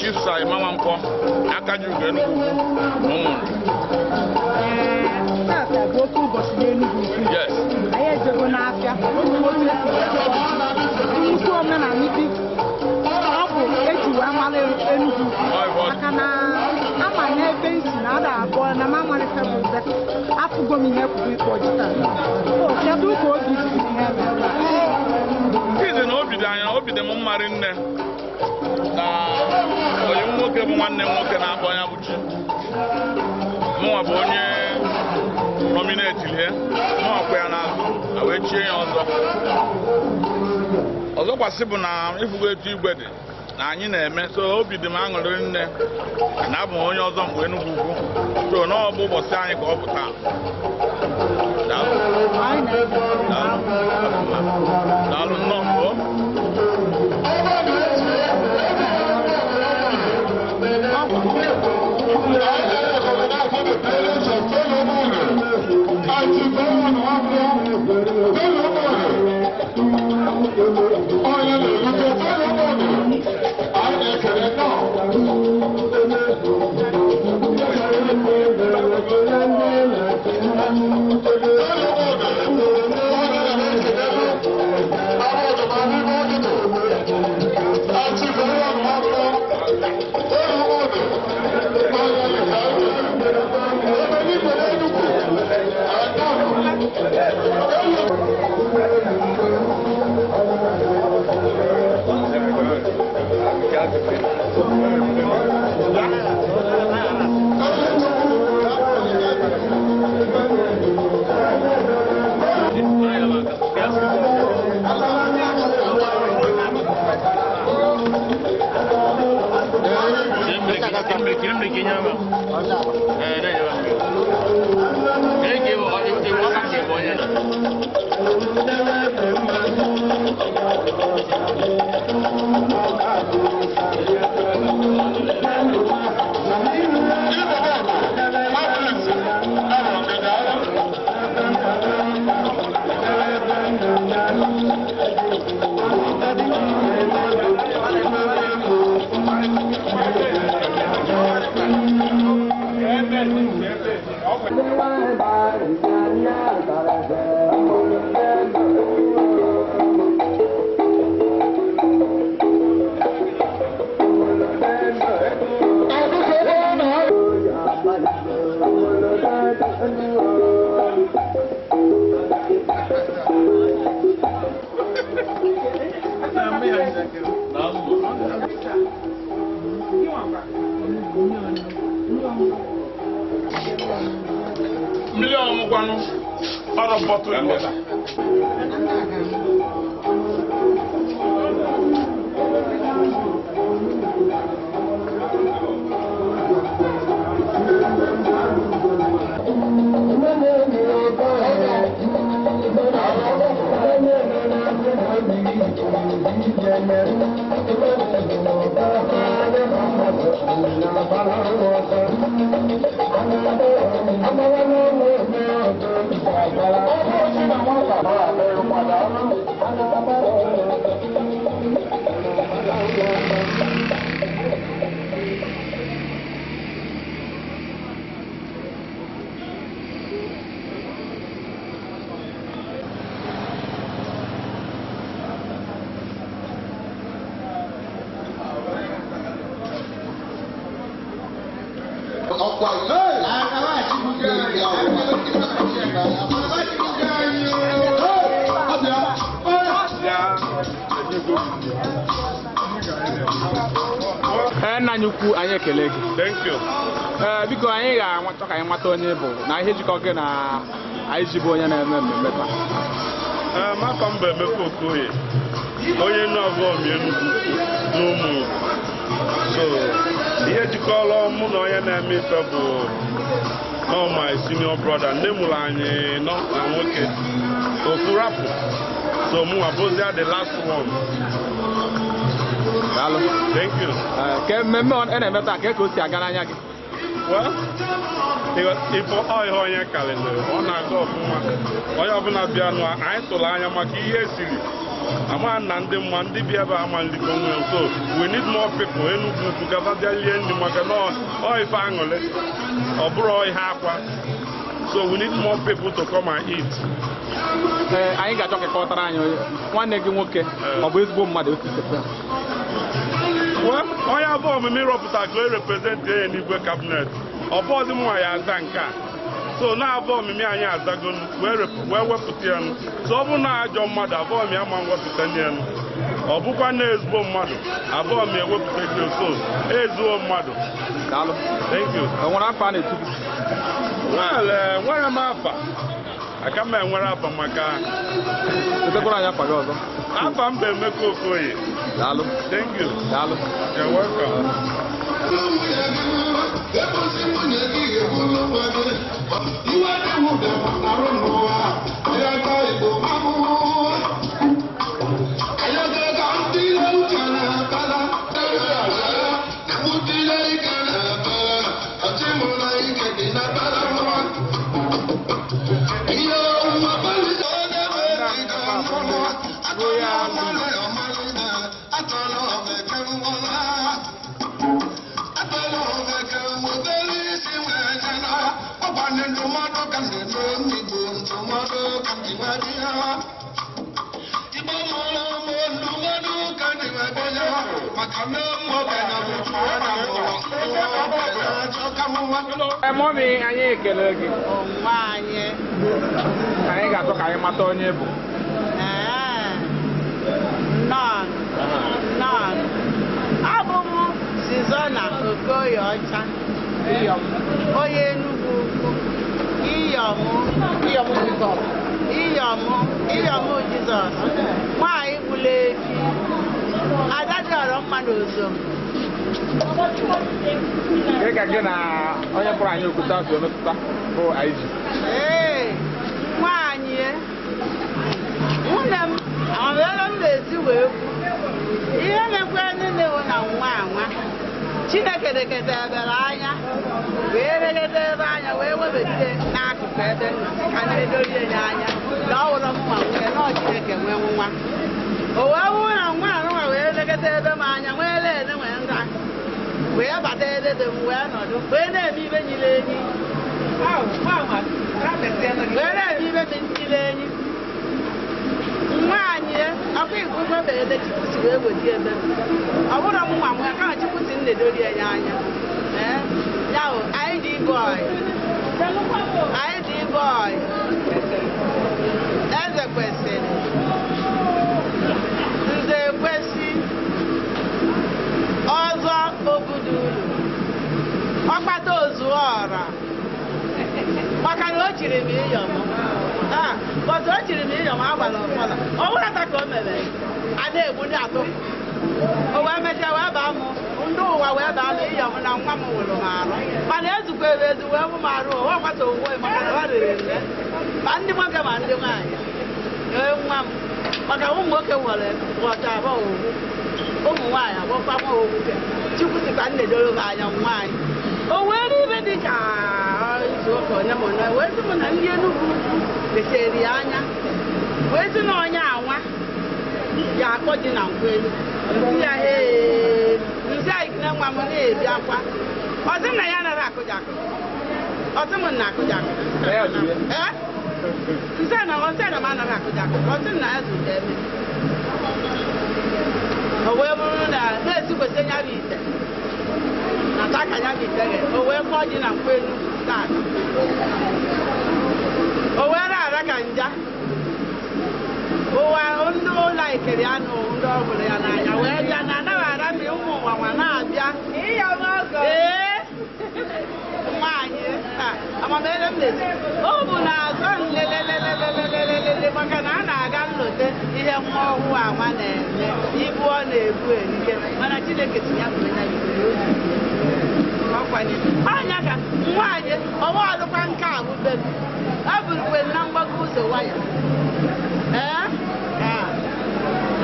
Chief Sir Emma Nwankwọ, aka ji ugo Enugu Ukwu na Ụmụnri. Tata bụ oke ụbọchị n'Enugu Ukwu. Yes. Anyị ejego n'afịa otu esi nnukwu omenala ndị ọ bụ eji wee mara Enugu Ukwu, maka na ama n'ebe nsi na ada abụọ na m amalite bụ ube afụgo m ihe kwuru ịkpọ ji taa. O kedu ka obi dị gị ihe mere? Izi na obi dị anyị, obi dị m mma rinne na onye nwoke bụ nwanne m nwoke na-akpọ ya bụ chi. Mụnwa bụ onye nominate ya, mụnwa kwa ya n'azụ a wee chie ya ọzọ. Ọzọkwasị bụ na ịfụgo etu igwe dị na anyị na-eme, so obi dị m aṅụrị nne na abụ m onye ọzọ mgbe Enugu Ukwu, so na ọ bụ ụbọchị anyị ka ọ bụ taa. Daalụ. Anyị na-ege. Daalụ. Daalụ nnọọ. O. Mmiri ọṅụkwanụ ọrụ bọtụlụ wọta. Ee, nna anyị ukwu, anyị ekele gị. Thank you. Ee, biko, anyị ga-achọ ka anyị mata onye ị bụ na ihe jikọ gị na anyị ji bụ onye na-eme mmemme taa. Ee, maka m bụ Emeka Okoye, onye Nọvọm Enugu n'ụmụ. So ihe jikọrọ mụ na onye na-eme ife bụ nọ my senior brother, nne mụrụ anyị nọ na nwoke ofu rapụ, so mụ abụzia the last one. Daalụ. Thank you. Ee, ke mmemme ọ na-eme taa, ka o si aga n'anya gị? Well, ife ọ ihe onye karịrị, ọ na-aga ọfụma. Onye ọbụla bịa nụ, anyị tụrụ anya maka ihe esiri. Ama na ndị mma ndị bi ebe ama nliko nwe. So we need more people Enugwu Ukwu ka fa bịa lie nri, maka na ọ ife aṅụrị, ọ bụrụ ihe akwa. So we need more people to come and eat. Ee, anyị ga-achọ ka ị kọwatara anyị nwanne gị nwoke. Ọ bụ ezigbo mmadụ otu isi ya? Well, onye abụọ ọmụmụ ịrọpụta ka o represent ya n'igwe cabinet, ọ bụọdị mụ ya aza nke a. So na abụọ ọmịmị anyị azagonu wee wepụta ya nụ. So ọ bụrụ na ajọ mmadụ, abụọ m ya ma wepụta ya nụ. Ọ bụkwa na ezigbo mmadụ, abụọ m ewepụta gị. So ezigbo mmadụ. Daalụ. Thank you. O nwere afọ a na-etu gị? Well, enwere m afa, aka m enwere afa maka Chetekwara anyị afa gị ọzọ. Afa m bụ Emeka Okoye. Daalụ. Thank you. Daalụ. You're welcome. Ebozi nwunye gị ebulu nwa gị iwe dị nwụde arụ n'ụwa ya ka Igbo ahụhụ ayaga ndị ile uche na-akpala ebutile ike na-akpala ọchịmụla ike dị na kpala nwa ihe nwa kpalite onye nwere ike nụnụ atọla ọmalị ọmalị na atọla omeke nwụla atọla omeke nwụbere isi wee jena ọgbanye ndụmọdụ ka na-eme Igbo ndụmọdụ ka ndị nwe ya Igbo mụrụ ụmụ ndụmọdụ ka ndị nwe ya maka na ụmụ okenye bụ chụọ na mụrụ okenye achọ ka nwa. Ee, mummy, anyị ekele gị. Onwe anyị. Anyị ga-achọ ka anyị mata onye bụ. Ee, nnọọ, nnọọ. Abụ m Sizona Okoye Ọcha, onye Enugwu Ukwu, Iyọm, Iyọm Jizọs. Iyọm, Iyọm Jizọs, nwaanyị gburu efi, ada dị ọrọ mma n'ozo. Gị ka gị na onye kpọrọ anyị okwute si emetụta bụ IG? Ee, nwaanyị e, nwunye m, amamihe m na-esi wee kwu ihe mekwe niile wụ na nwa anwa Chineke deketebere anya wee regede ebe anya wee webata n'akụkụ ebe m nọ, sị ka na-edorie ya anya na ọ wụrụ m nwa nwunye na ọ Chineke nwee nwa. O wee wụ na nwa anụnwa wee legide ebe m anya nwee lee nwee nza wee bata edede m wee nọdụ wee na-eme ibe nyere enyi wee na-eme ibe dị nyere enyi. Nwaanyị ọkụ ikuku ebe Chukwu si wee weta ebe m, ọ bụrụ m nwa m kama Chukwu si m na-edori ya anya. Ee, ya bụ ID boy, ID boy, eze kwesịrị nze kwesị ọzọ obodo ulu ọkpata ozu ọra, maka na o chiri m iyọm bọtụ o chiri m iyọm agbara ọfọla ọ bụrụ ta ka o mere a na-egbu ndị atụ. O wee mechaa wee baa m ndị ụwa wee baa m iyọm na nwa m wụrụ m arụ, mana ezukwere ezu wee wụ m arụ ụwa ọgbata owuwe, maka na ha rere nne ma ndị nwoke ma ndị nwaanyị. Ee, nwa m, maka ụmụ nwoke nwere ghọta abụọ owu, ụmụ nwaanyị agbọkwa nwa owu. Chukwu sịkwa nne doro m anya nwaanyị o wee ibe dị ka izu ụka onye ma one wee sị m na ndị Enugwu Ukwu letere ya anya wee sị na onye anwa ya akpọ ji na nkwụ elu nsị ya ee nsị anyị nne nwa m na-ebi akwa. Ọ sị na ya nara akụja akụ, ọ sị m na akụja akụ. Ya jụrụ ya. Ee, nsị na ọ sị na m anaghị akụja akụ, ọ sị na ya zụrụ eme. O wee bụrụ na na-esikwesị ya bụ ite na taka ya bụ ite gị, o wee kpọọ ji na nkwụ elu taa, o wee na-ara ka nja ụwa ndị ụlọ ikiri anụ ndị ọ hụrụ ya n'anya wee bịa na anaghị ara mmiri ụmụ ụwa nwa na-abịa. Ee, nwaanyị amamihe m na-esi o bụ na azọ nlelelelelelelele, maka na a na-aga nlote ihe nwa ọhụụ anwa na-eme ibu ọ na-ebu erike, mana Chineke si ya bụ ya ọkwanye anya ka nwaanyị ọwa ọdụkwa nke a bụ be m eburukwe na mgbago ụzọ waya. Ee,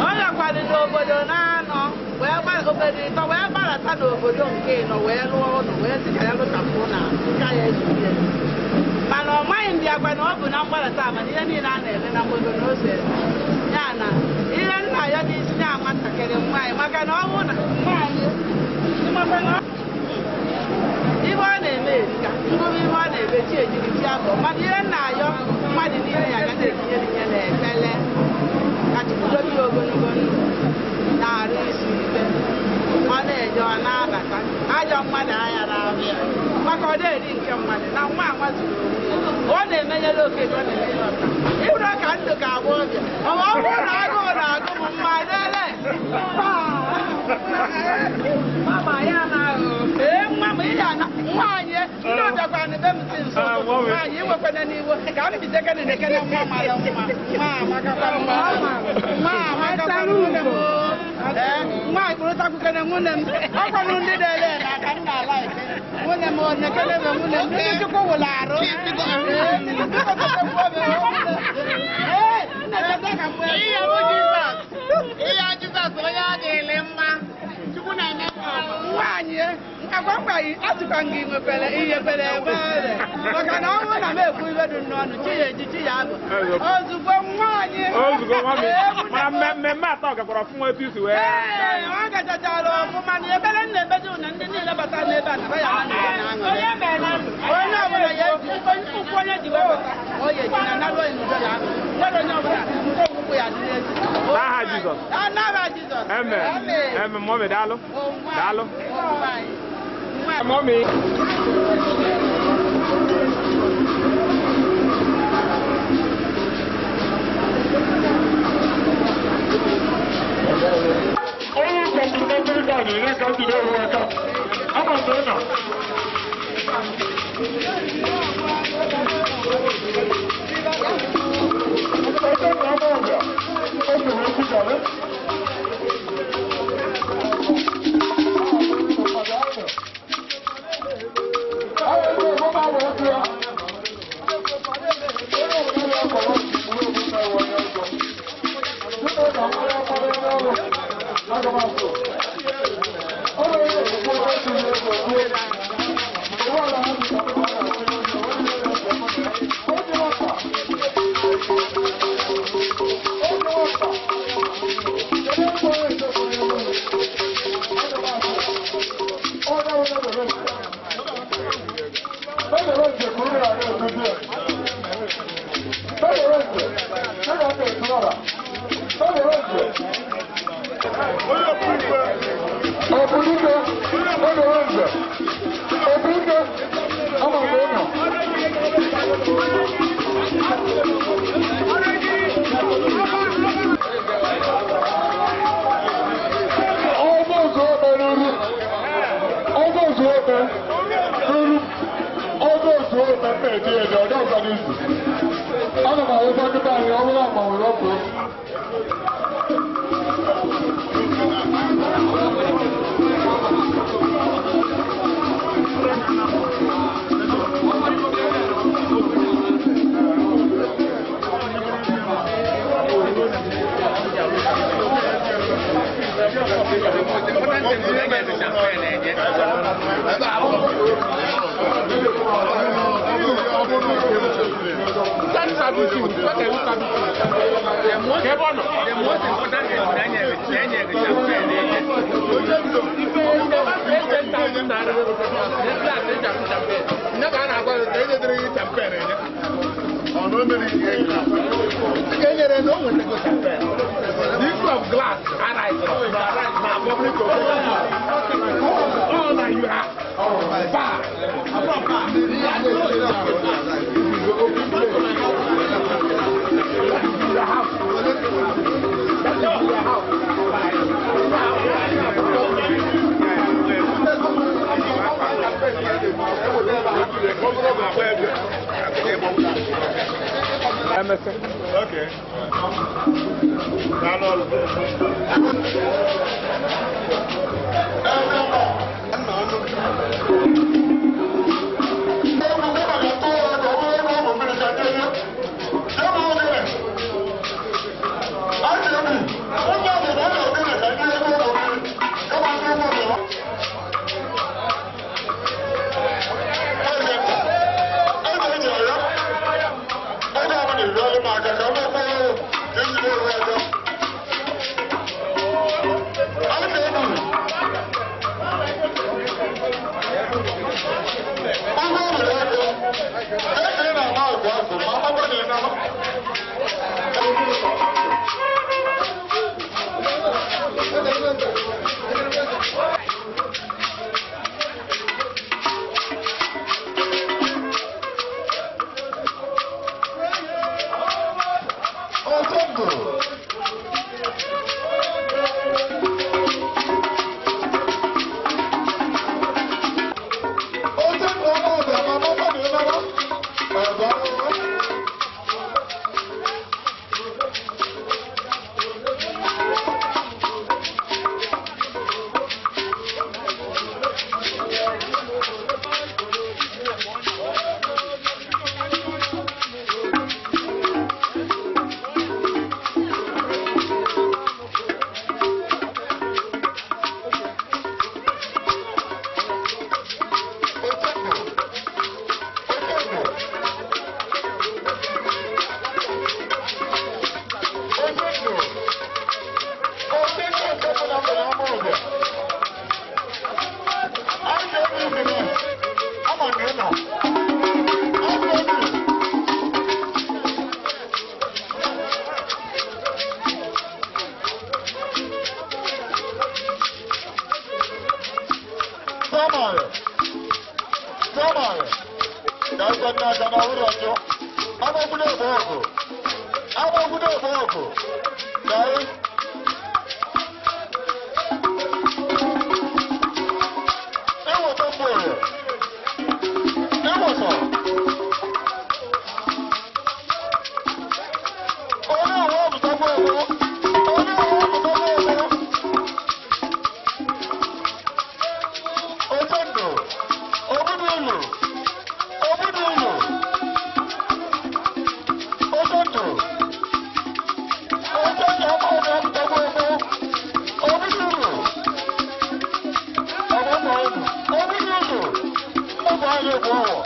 ọ gakwara n'obodo na-anọ wee obodo ịtọ wee gbarata n'obodo nke ịnọ wee lụọ ụlọ wee sị ka ya lụchapụ na nka ya ezuru ya, mana ọ maghị ndị agwa na ọ bụ na mgbarata, mana ihe niile a na-eme na mgbago na ose ya na ihe Maka na ọ bụrụ na nwaanyị ịmakwa na ihe ọ na-eme erika ngụrụ ihe ọ na-eme chi ejiri chi abụọ mmadụ ihe nna ayọ mmadụ niile ya agaghị etinye ihe na ekpele ka Chukwu dobe ya ogologo ndụ na-arụ isi ike ọ na-eje ọ na-abata ajọ mmadụ aghara ahụ ya maka ọ na-eri nke mmadụ na nwa anwa zuru onwe ya ọ na-emenyere okeke ọ na-emenyere ọka ịbụrụ ka ndụ ka agba ọbịa ọ ma ọ bụrụ na agụụ na-agụ m mma lele mama ya na-aghụ ee nwa m ihe ana nwaanyị ndị ọbịakwa na be m si nso nwaanyị iwekwana n'iwe ka m bitekene na ekene nwa mara mma nwa amakakwa mma nwa amakakwa nwunye m ee nwaanyị kpụrụtakwukene nwunye m ọkwanụ ndị na-ele na aka m na-ala eke nwunye m nekene m nwunye m ndị Chukwu wụrụ arụ ee biko chetakwa m ee nna cheta ka m wee Ihe bụ Jizọs. Ihe Jizọs onye ọ dịrị mma. Chukwu na-eme ka ọ bụ. Nwaanyị agwa mgbaghị atụkwa gị nwekwere ihe kwere ebere maka na ọ bụrụ na m ekwu iwe dị n'ọnụ chi ya eji chi ya abụ ozugbo nwaanyị Ozugbo mami, mana mmemme atọ gakwara ọfụma etu isi wee. Ee, ọ gachachara ọfụma na ebere m na-ebeji na ndị niile bata n'ebe a na ya na aṅụrị onye ọbụla ya eji ụkwụ onye ji wee bata ọ ya eji na narụ onye n'udo na aṅụ nwere onye ọbụla nke okwukwu ya dị n'ezi. N'aha Jizọs. N'aha Jizọs. Amen. Amen. Mọmi, daalụ. Daalụ. Nwaanyị. Mọmi. Onye kọmpụta ka na-enye ka ndị na-eru aka. Ama m na. Ebe na ama ọbịa, o soro okwu gara. Okay. Thank you. Chiamara. Chiamara. Ka anyị kwe n'aka na ọhụrụ ọjọọ. Amagbudo bụ ọgụ. Amagbudo bụ ọgụ. Ka anyị ịwụta mgboro. Ịwụta. Onye ọwa ọpụtakwa ọgụ. Onye ọwa ọpụtakwa ọgụ. Ochendo. Obodo ụlọ. Obodo ụlọ. Ochendo. Ochendo ọma ọma ọpụtakwa ọgụ. Obodo ụlọ. Ọgbakọ ọgụ. Obodo ụlọ. Ụmụ ahịa egbu ọwọ.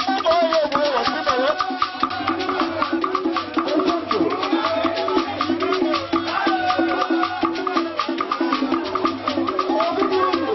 Ụmụ ahịa egbu ọwọ ndị mere. Ochendo. Obodo ụlọ.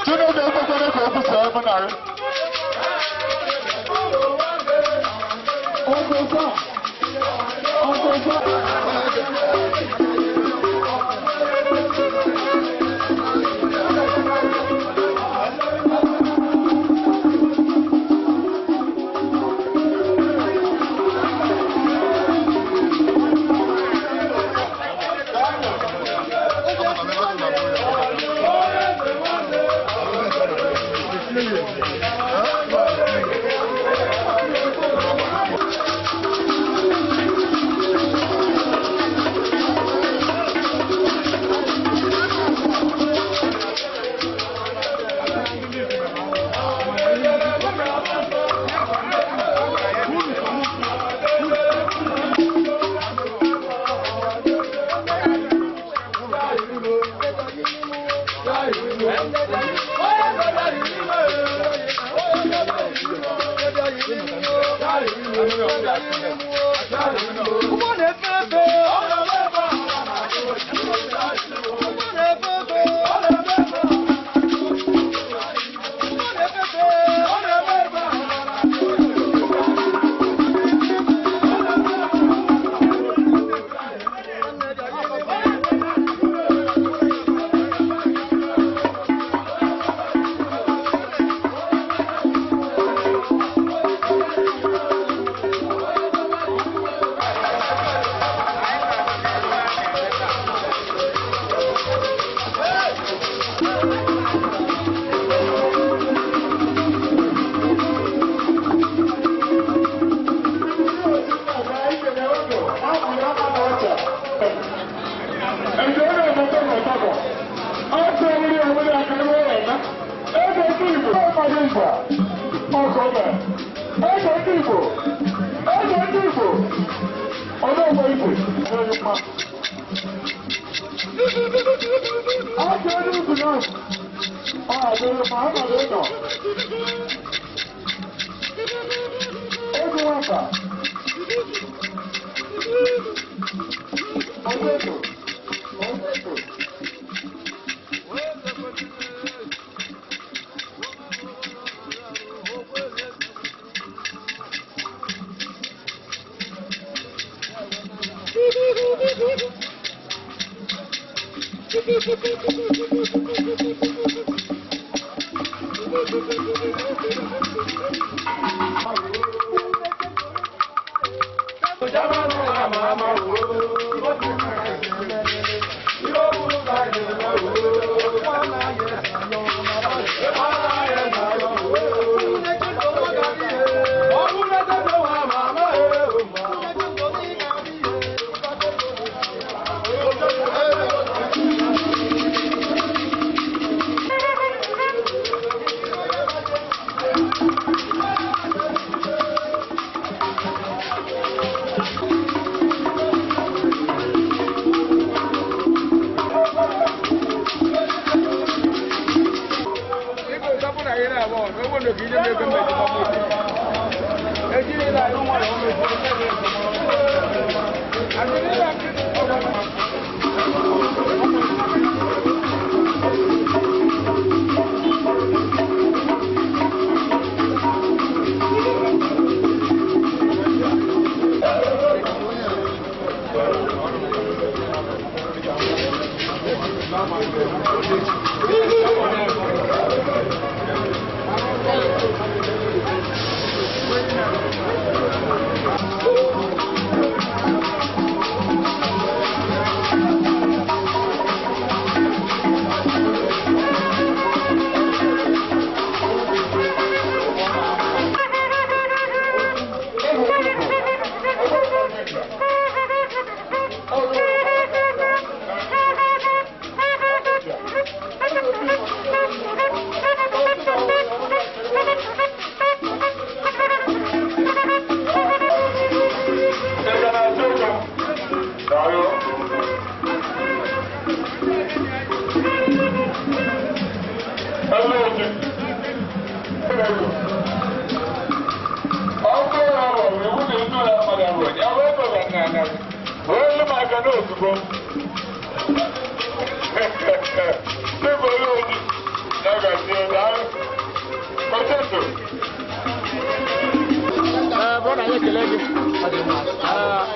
Chineke ekwekwere ka o kwusaa ebe narị. Eze ndị Igbo, Ndị Igbo, ọlọ́wọ́ Igbo lórí pa. Ọjọ́ orí náà, ọ̀rọ̀ pa ọ̀nà lónà. Ego nwata. Ọjọ́ ètò, ọjọ́ ètò.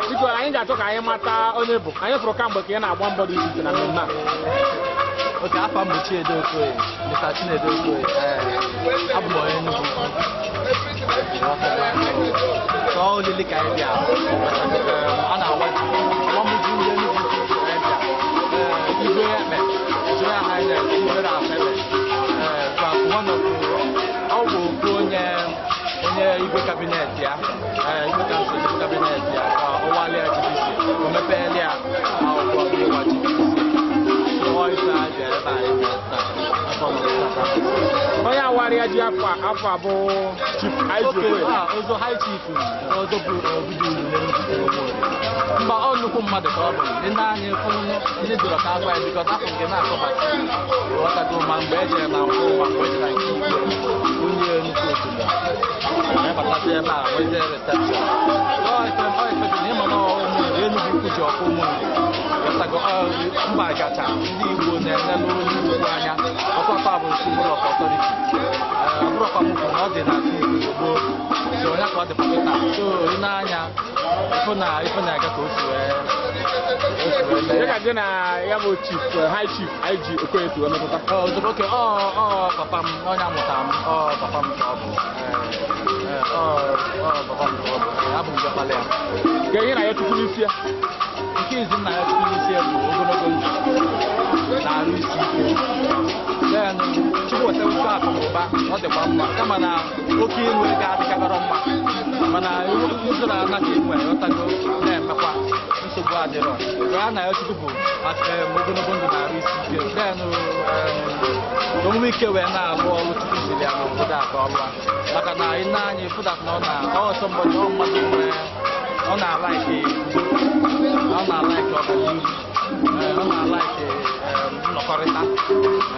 Biko anyị ga-achọ ka anyị mata onye bụ anyị fụrụ kamgbe ka ị na-agba mbọ dị iche iche na mmemme a. Oke afọ m bụ Chinedu Okoye, Mr. Chinedu Okoye. Abụ m onye Enugu. Sọ olili ka anyị bịa. A na-awa ji. Ọmụmụ ji ndị Enugu ka anyị bịa. Igwe Ekpe, His Royal Highness Igwe Ralph Ekpe. Ọ bụ okwu onye igwe cabinet ya, igwe council igwe cabinet ya, ka ọ walịa GBC, o mepeela ya akwụkwọ ịwa GBC. Onye awarịa ji afọ abụ Chief IG Okoye. Ọzọ High Chief ọzọ bụ Obiduru n'Enugu. Mba, ọ nnukwu mmadụ ka ọ bụ. Ndị anyị ndị dọrọ ka agwa ya bikọta afọ nke na-akọbata ghọtago ma mgbe e jere na nkwụ ma mgbe e jere na nke igwe onye nnukwu obodo anyị batasị ebe a nwezie reception. Ọ ife dị na ịma na ụmụ Enugu ukwu ji ọkụ ụmụ ghọtago mba gacha ndị Igbo na-enelu ndị ugwu anya ọkwa bụ symbol of authority. Ọ bụrụkwa m kwuru na ọ dị na Igbo gboo so onye ka ọ dịkwa kịta so ị na-anya ife na ife na-aga ka o si wee mee. Dịka gị na ya bụ Chief High Chief IG Okoye si wee metụta. Ozugbo oke ọ papa m onye amụtara m ọ papa m ka ọ bụ ọ papa m ka ọ bụ abụ m diọkpala ya. Ka ihe na ya chukwu n'isi ya. Nke izi nna ya chukwu n'isi ya bụ ogologo ndụ na arụ isi ike. Then Chukwu wetawuko akụ na ụba ọ dịkwa mma kama na oke inwe ego adịkarọ mma mana usoro anaghị enwe ghọtago na-emekwa nsogbu adịrọ a na ya Chukwu bụ ogologo ndụ na arụ isi ike. Then onwe ike wee na-alụ ọrụ Chukwu ziri ya n'obodo a ka ọ lụọ maka na ị na-anya ịfụdat na ọ na ọsọ mgbọdụ ọ mmadụ nwee Ọ na-alaiki udo, ọ na-alaiki ọganihu, ọ na-alaiki nnọkọrịta.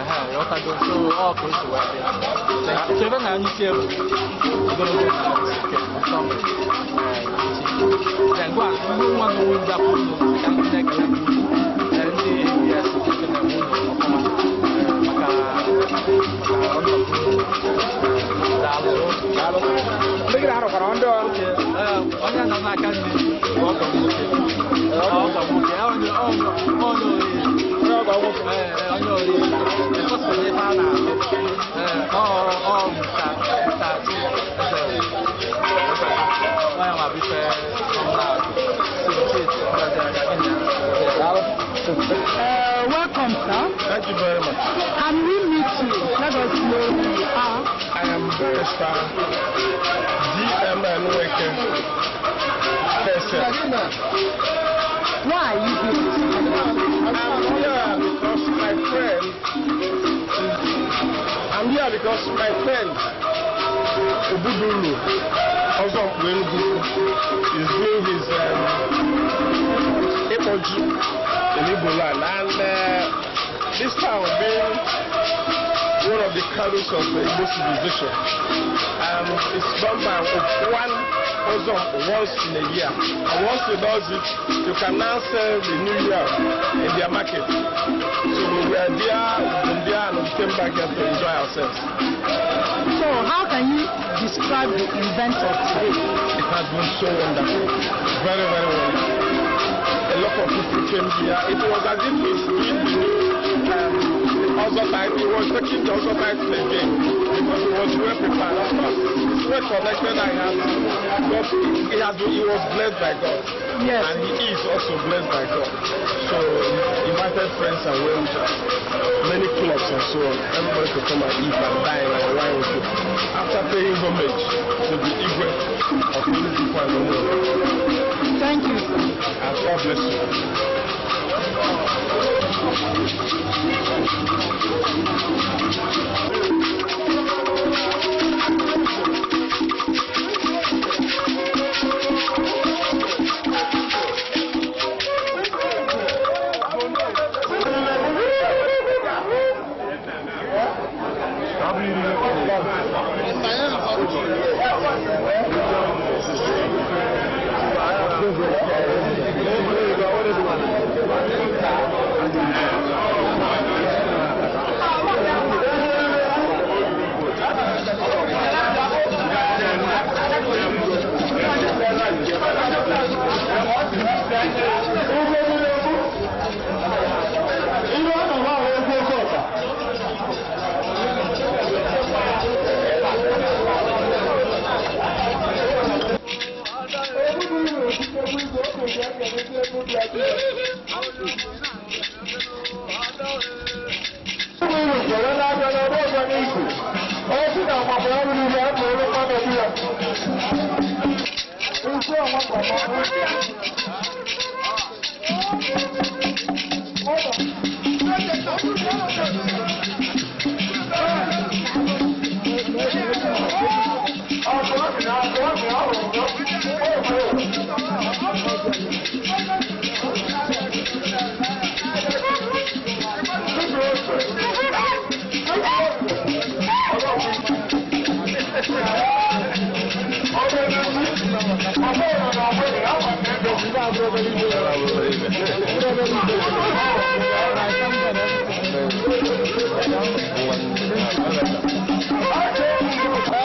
Ehe, ịghọtago? So ọ ka o si wee dị. So ebe na anyị isi bụ ogologo na ike nsọ. Then gwa ndị nwa na onwe ndị afọ unu ka ndị na-ekele unu, ndị ABS ekele unu ọfụma maka maka nnọkọ unu. Daalụ. Daalụ. Ndị gị na-arụkwara ndị ọ Onye nọ n'aka nne bụ ọgọ m nwoke. Ọgọ m nwoke, onye onye onye oriri. Onye ọgọ nwoke. Ee, onye oriri. Ọ so n'ife a na-alụ. Ee, ọ ọ nta nta eze. Onye ma bụ ife ọ na-azụ. Si ngozi aga gịnị ya. Daalụ. Welcome, sir. Thank you very much. Can we meet you? Let us know who you are. I am Barrister D.M.N. Nweke, KSM. Why are you here? I'm here because my friend, I'm here because my friend, Obuduru, also of Enugu, is doing his Ipoji in Igbo land. And this town being one of the cradles of the Igbo civilization, it's done by one Ozom once in a year. And once he does it, you can now sell the new year in their market. So we were there, we've been there, and we came back here to enjoy ourselves. So, how can you describe the event of today? It has been so wonderful. Very, very wonderful. A lot of people came here. It was as if he's doing the new Ozo title. He was taking the Ozo title again because he was well prepared. Of course, he's well connected and he has got, he has, he was blessed by God. Yes. And he is also blessed by God. So he invited friends and well wishers, many clubs and so on. Everybody to come and eat and dine and wine with him. After paying homage to the Igwe of Enugu and Omo. Thank you, sir. And God bless you.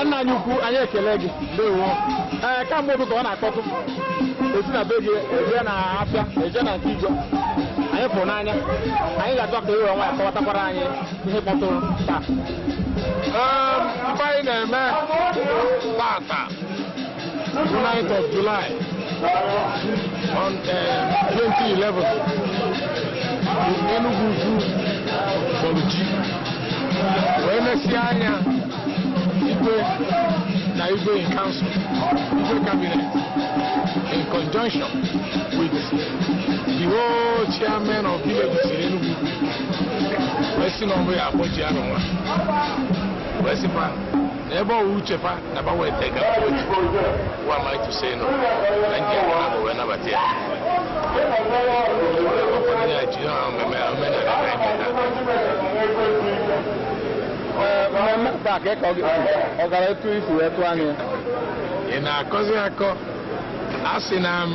Nna anyị ukwu, anyị ekele gị. Ndewo. Ee, kamgbe ụtụtụ ọ na-akpọtụ esi na be gị eje na afịa, eje na nke igwe anyị pụrụ n'anya. Anyị ga-achọ ka iwe nwa ya kọwatakwara anyị ihe kpọtụrụ taa. Ife anyị na-eme tata, 9th of July on 2011, Enugu Ukwu kpọrọ ji wee mesịa anya igwe na igwe in council, igwe cabinet, in conjunction with the whole chairman of villages in Enugu Ukwu, wee sị na ọ bụ ya akpọ ji arụ nwa. Wee sịfa na ebe ọwụ uche fa na ba wee tega oji. Who am I to say no? Na nji aka na wee nabata ya. Ụfọdụ ya ji omenala ka anyị taa. Mmemme taa ka ọ gara etu isi wee tụọ anya ya? Ị na-akọzi akọ a sị na m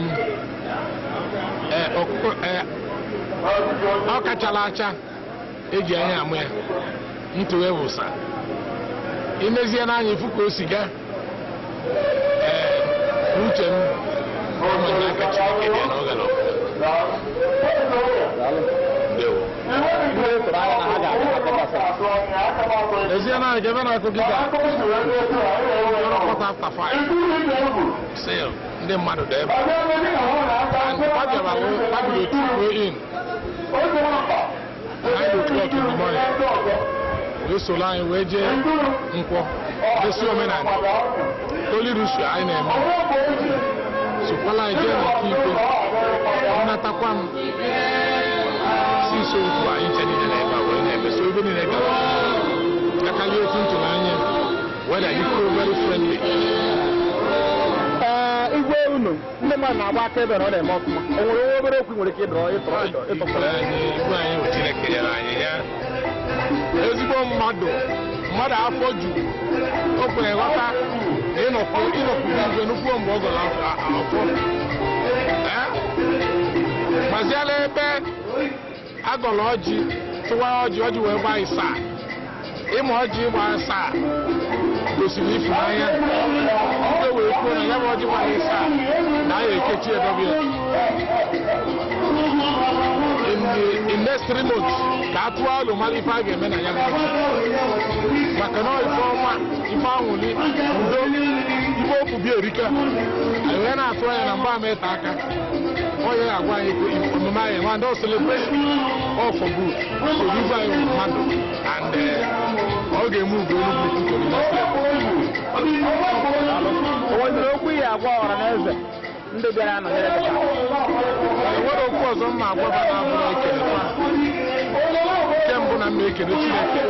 ọkụkọ ọ kachala acha eji anya amụ ya ntụghe wụsa imezie n'anya ifu ka o si gaa. Ee, n'uche m ọma n'aka Chineke dị ya na ọ gara ọfụma. Ndewo. Ndị tụrụ anya na ha ga-abịa abịagasị. Ezie na ebe na-akụ kịta 5:15 sale ndị mmadụ dị ebe a. And ha bịara ha bido to go in 9 o'clock in the morning wee soro anyị wee jee nkwọ gosi omenala olirusu anyị na-eme, sokwala anyị jee na nke ikpe nnatakwa m si nso okwu anyị nche niile na ebe a wee na-eme so ebe niile gara akarịa otu ntụrụ anya weather dịkwuo very friendly. Ee, igwe unu ndị mmadụ na-agba akaebe na ọ na-eme ọfụma. O nwere obere okwu ị nwere ike ịdọrọ ịtọrọ ịtọkwara? Igwe anyị bụ Chineke nyere anyị ya, ezigbo mmadụ, mmadụ afọ juru. O kwere ghọta na ịnọkwu ịnọkwu igwe nnukwu mgbe ọ gọrọ afọ. Ee? Gbaziela ebe agọrọ ọjị, tụwa ọjị, ọjị wee gbaa ịsaa. Ịma ọjị gba asaa gosiri ịfụnanya. Ndị wee kwuo na ya bụ ọjị gbara ịsaa na ya ekechi edobe ya in next 3 months ka a tụọ alo mara ife a ga-eme na ya bụ ọjị, maka na ọ ife ọma, ife anwụli, udo, ife okwu bi erika. Anyị wee na-atụ anya na mgbe ama ịta aka onye ga-agwa anyị omume anyị nwa ndị celebration all for good. So igwe anyị bụ mmadụ and ọ ga-eme ugo Enugwu to the next level. O nwere okwu ihe agwa ọra na eze ndị bịara anọnyere gị taa? Enwere okwu ọzọ mma agwaba na-abụrụ ekele kwa. Nke mbụ na mma ekele Chineke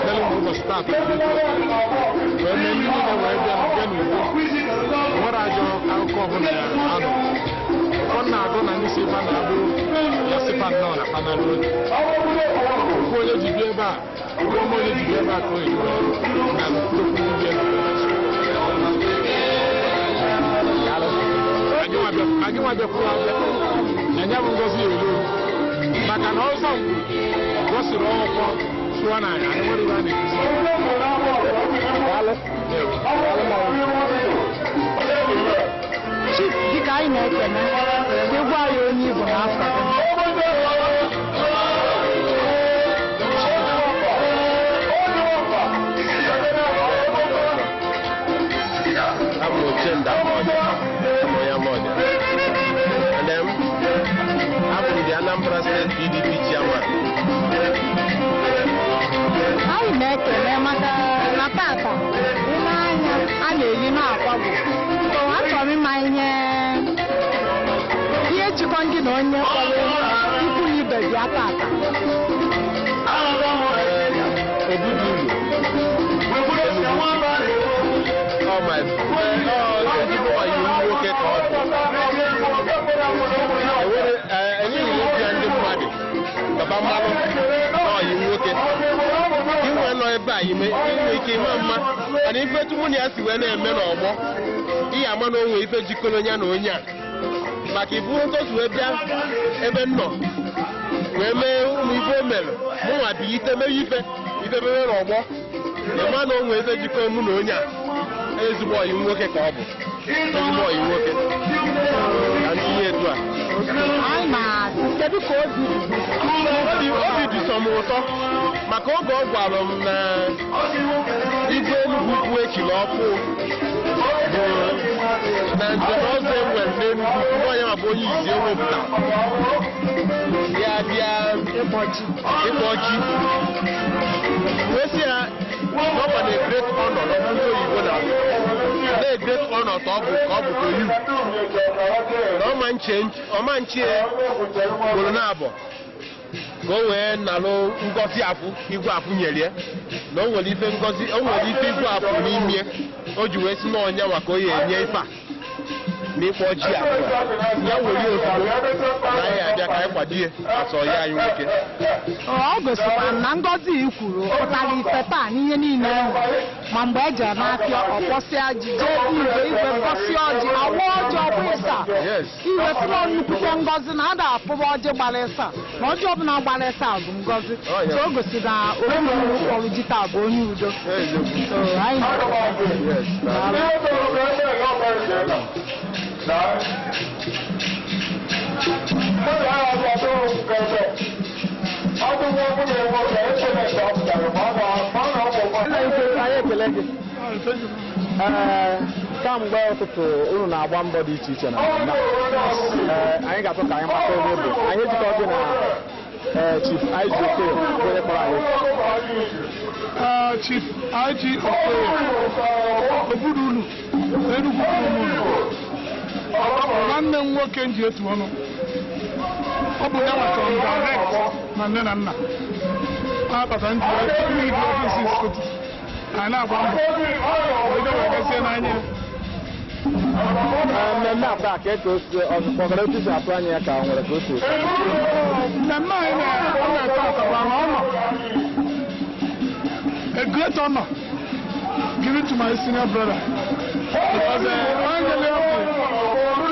mere mgbe ụbọchị taata dị etu a wee mee ndị niile wee bịa bịa n'udo, nwere ajọ akụkọ ọbụla ya anụ. Ụfọdụ na-agụ na ndị si ebe a na-abụ ya sịpa nnọọ na panalụ oge okwu onye ji bịa ebe a, okwu ọma onye ji bịa ebe a ka o ji wee na nnukwu ndị anyị nwa bịakwuru abịa na ya bụ ngozi ya elu, maka na ọzọ ngwu gosiri ọkwọ sụọ na anyị nwere ibe a na-ekwusi. Ndewo. Chief, dịka anyị na-ekene, ịgwa anyị onye Igbo n'afọ gị. Abụ m Ochenda Mọdịa, abụ ya Mọdịa. And then, abụ m the Anambra State PDP chairman. Anyị na-ekele maka na tata ile anya a na-eyi na-akwagbu, so achọrọ m ịma ihe jikọ gị na onye kpọrọ ikwu na ibe bịa tata. Obudu Igbo. Ọ my ọ ezigbo ọyị nwoke ka ọ bụ. Enwere enyeghị m ya ndị mmadụ baba mmanụ na ọyị nwoke. Inwe nọ ebe a ime inwe ike ime mma, mana ife etu mụ na ya si wee na-eme n'ọgbọ ihe ama na onwe ife jikọrọ ya na onye a, maka ibu ntozu wee bịa ebe m nọ wee mee ụmụ ife o mere mụnwa bilite mewe ife mewe n'ọgbọ ịma na onwe ife jikọrọ mụ na onye a. Ezigbo ọyị nwoke ka ọ bụ, ezigbo ọyị nwoke ka ntinye etu a. Anyị na-asị, kedu ka obi dị gị? Obi dị sọ m ụtọ maka oge ọ gwara m na igwe Enugwu Ukwu echiri ọkụ bụ na njem ọzọ e nwere n'Enugwu Ukwu na onye ma bụ onye izi ewepụta ya bịa ịkpọchi ịkpọ ji, wee sị ya na ọ bụ na a great honor na ndị oyibo na na a great honor ka ọ bụ to you, na ọma nche gboro na abọ ka o wee nalụ ngọzi afụ igwe afụ nyere ya. Na o nwere ife ngozi, o nwere ife igwe apụ n'ime o ji wee si n'ọnya maka o ya enye ife a n'ịkpọ ji a ya were ozugbo na anyị abịa ka anyị kwado ya asọ ya anyị nwoke. Ọ gosikwara na ngọzi i kwuru pụtara ife taa n'ihe niile e nwere. Ma mgbe e jere n'afịa ọkpọsịa ji jee igwe igwe kpọsịa ọjị awa ọjị ọ bụ ịsa iwe sịrọ nnukwute ngọzi na ada afụba ọjị gbara ịsa na ọjị ọbụla gbara ịsa bụ ngọzi. So o gosiri na onye kpọrọ ji taa bụ onye udo. So anyị Anyị ekele gị. Ee, kamgbe ụtụtụ unu na-agba mbọ dị iche iche na mmemme a. Ee, anyị ga-atụ ka anyị mata onye bụ anyị ejikọ gị na ee, Chief IG Okoye bụ onye kpọrọ anyị. Chief IG Okoye Obudulu Enugwu Ụmụnụ, nwanne m nwoke m ji etu ọnụ, ọ bụ ya nwetara m direct na nne na nna akpata ndị igwe ọfisi ụtụtụ anyị na-agba mbọ ego wee gazie n'anya ya. Ee, mmemme a taa ka e ka o si ọgara otu si atụ anya ya ka o nwere ka o si esi. Mmemme anyị na-ete ataba na ọnọ, a great honor given to my senior brother, because Angele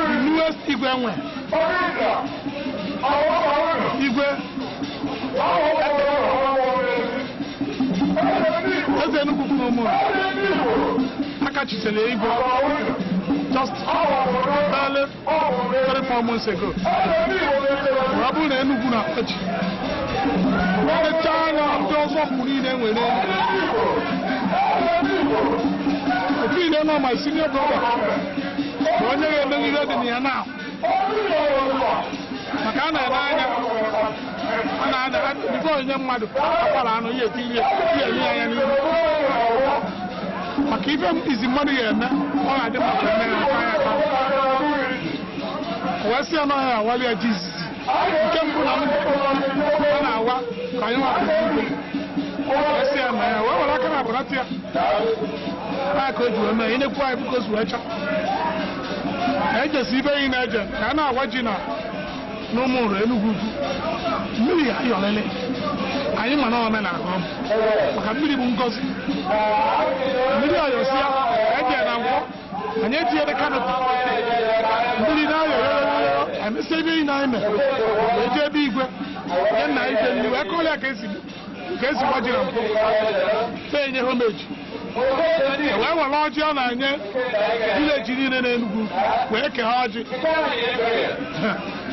the newest Igwe nwe Igwe Eze Enugu kwuru ụmụ aka chitere Igwe just barely 3-4 months ago. Ọ bụrụ na Enugu na ọchị mechaa anya ndị ọzọ mkpụ niile nwere otu ile nọ, my senior brother bụ onye ga-emegide ihe dị na ya na maka a na-ene anya a na-anya bifo onye mmadụ akwara anụ ihe eti ihe ihe enye ya anya n'ihu maka ife izi mmadụ ga-eme ọ ga-adị maka eme ya aka ya aka o wee sị ya na ọhịa awali ya ji izizi nke mbụ na mbụ a na-awa ka anyị nwapụ igwe wee sị ya na ya wee were aka na abụrata ya na ka o ji wee mee ịnekwu anyị bụ ka o si wee chọ ka ejesi ibe yi na-eje ka a na-awa ji na n'ụmụ ụrụ Enugwu Ukwu mmiri ayọlele anyị ma na omenala ọ bụ maka mmiri bụ ngọzi mmiri ayọsịa eje na nkwọ anyị etinyere kanopi mmiri na-ayọ yoyoyo emesịa ebe yi na-eme wee jee ebe igwe nye nna igwe mmiri wee kọọ ya ka esi gwa ji na nkwọ na-enye homeji wee were ọjị ọ na-enye vileji niile n'Enugwu wee kee ọjị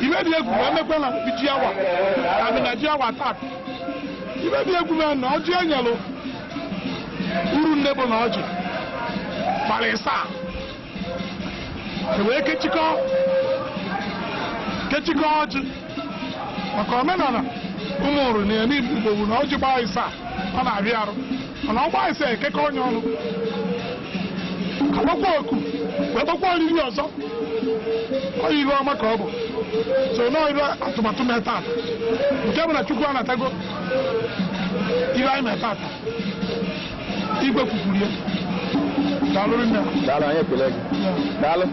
ibe dị egwu wee mekwe na ji awa amị na ji awa taa ibe dị egwu mee na ọjị enyelụ uru nne bụ na ọjị gbara ịsaa e wee kechikọ ọjị maka omenala ụmụ ụrụ na ya n'Igbo bụ na ọjị gbaa ịsaa ọ na-abịa arụ mana ọ gbaa ịsaa ekekọ onye ọnụ agbakwa oku wee gbakwa oriri ọzọ ọ iru ọma ka ọ bụ so nọọ iru atụmatụ mee tata nke bụ na Chukwu anatago iru anyị mee tata igwe kwukwuru ya. Daalụ nne. Daalụ, anyị ekele gị. Daalụ.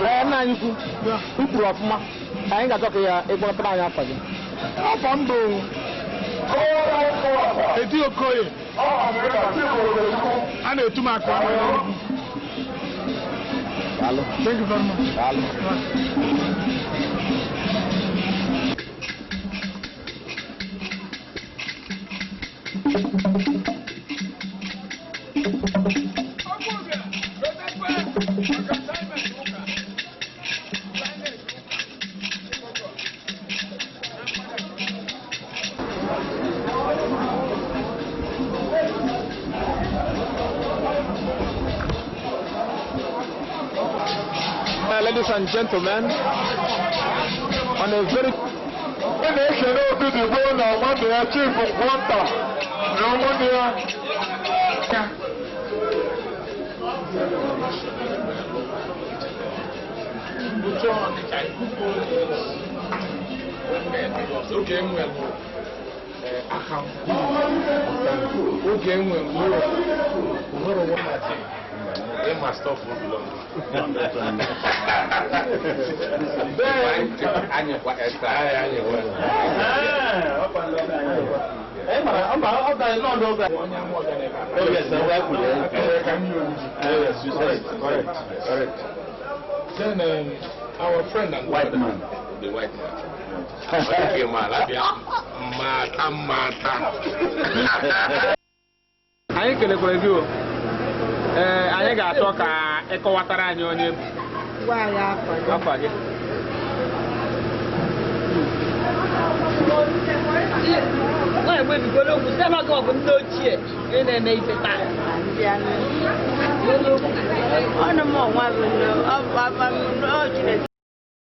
Ee, nna anyị ukwu i kwuru ọfụma anyị ga-achọ ka ya ịkpọtara anyị afa gị. Afa m bụ Edi Okoye a na-etu m akụ ahụ. Daalụ. Thank you very much. Daalụ. Ladies and gentlemen, on a very Ị na-ekele Obidigbo na nwanne ya Chief Nkwanta na ụmụnne ya. Oge enwere Aka oge enwe nwere one thing. Ịma stuff no belong. Then Anyịkwa extra. Anyịkwa. Onye amụ ọganịba. Ka m yi oriji. Correct, correct. Then our friend and White man. The white man. Okay, man. Abịa. Mata mata. Anyị kelekwara gị o. Ee, anyị ga-achọ ka ịkọwatara anyị onye bụ. Gwa anyị afa gị. Afa gị. Nwa egbe bigoro okwu site n'oge ọ bụ ndị ochie ndị na-eme ife taa. Ndị anụ. Ọnụ m ọnwa bụ nne, ọ bụ afa m, ọ Chineke.